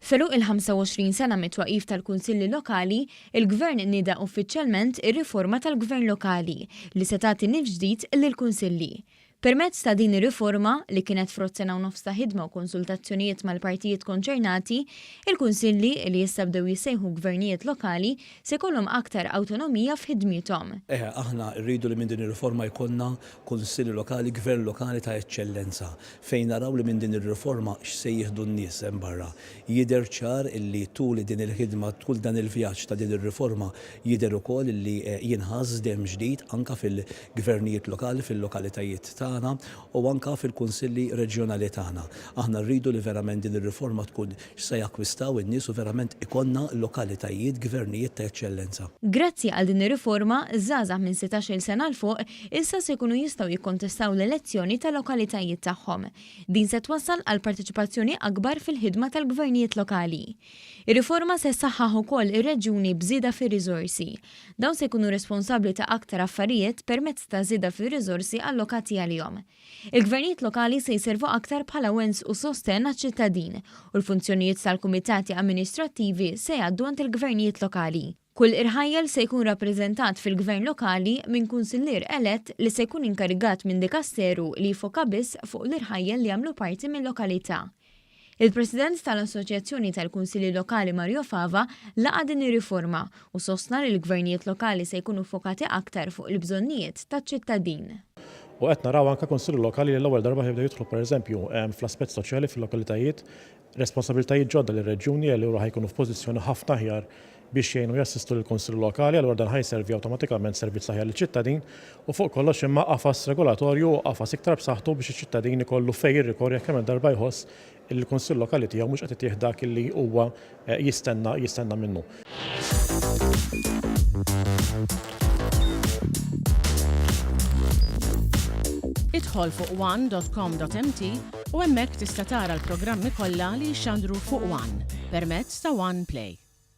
F'għeluq il-25 sena mit-twaqqif tal-Kunsilli Lokali, il-Gvern nieda uffiċjalment ir-riforma tal-Gvern Lokali li se tagħti nifs ġdid lill-Kunsilli. Permezz ta' din ir-riforma, li kienet frott sena u nofs ta' ħidma u konsultazzjonijiet mal-partijiet konċernati, il-Kunsilli, li issa bdew jissejħu Gvernijiet Lokali, se jkollhom aktar awtonomija f'ħidmiethom. Eħe, aħna rridu li minn din ir-riforma jkollna Kunsilli Lokali, Gvern Lokali ta' eċċellenza, fejn naraw li minn din ir-riforma x'se jieħdu n-nies hemm barra. Jidher ċar illi tul din il-ħidma, tul dan il-vjaġġ ta' din ir-riforma, jidher ukoll illi jinħass demm ġdid anke fil gvernijiet lokali fil-lokalitajiet tagħna u anke fil-kunsilli reġjonali tagħna. Aħna rridu li verament din ir-riforma tkun x'se jakkwistaw in-nies u verament ikollna lokalitajiet, gvernijiet ta' eċċellenza. Grazzi għal din ir-riforma, żgħażagħ minn sitax-il sena 'l fuq issa se jkunu jistgħu jikkontestaw l-elezzjoni tal-lokalitajiet tagħhom. Din se twassal għal parteċipazzjoni akbar fil-ħidma tal-gvernijiet lokali. Ir-riforma se ssaħħaħ ukoll ir-reġjuni b'żieda fir-riżorsi. Dawn se jkunu responsabbli ta' aktar affarijiet permezz ta' żieda fir-riżorsi allokati għalihom. Il-gvernijiet lokali se jservu aktar bħala wens u sostenn għaċ-ċittadin u l-funzjonijiet tal-kumitati amministrattivi se jgħaddu għand il-gvernijiet lokali. Kull irħajjel se jkun rappreżentat fil-gvern lokali minn kunsillier elett li se jkun inkarigat minn dikasteru li jiffoka biss fuq l-irħajjel li jagħmlu parti mil-lokalità. Il-President tal-Assoċjazzjoni tal-Kunsilli Lokali Mario Fava laqa' din ir-riforma u sostna li l-gvernijiet lokali se jkunu ffokati aktar fuq il-bżonnijiet taċ-ċittadin. U qed naraw anke kunsilli lokali li l-ewwel darba ħa jibdew jidħlu pereżempju fl-aspett soċjali fil-lokalitajiet, responsabilitajiet ġodda lir-reġjuni allura ħa jkunu f'pożizzjoni ħafna aħjar biex jgħinu jassistu lill-Kunsill Lokali, allura dan ħa jservi awtomatikament servizz aħjar liċ-ċittadin u fuq kollox imma qafas regolatorju u qafas iktar b'saħħtu biex iċ-ċittadin ikollu fejn jirrikorri jekk kemm-il darba jħoss illi l-Kunsill Lokali tiegħu mhux qed itih dak illi huwa jistenna jistenna minnu. Idħol fuq one dot com dot mt u hemmhekk tista' tara l-programmi kollha li jixxandru fuq one permezz ta' One Play.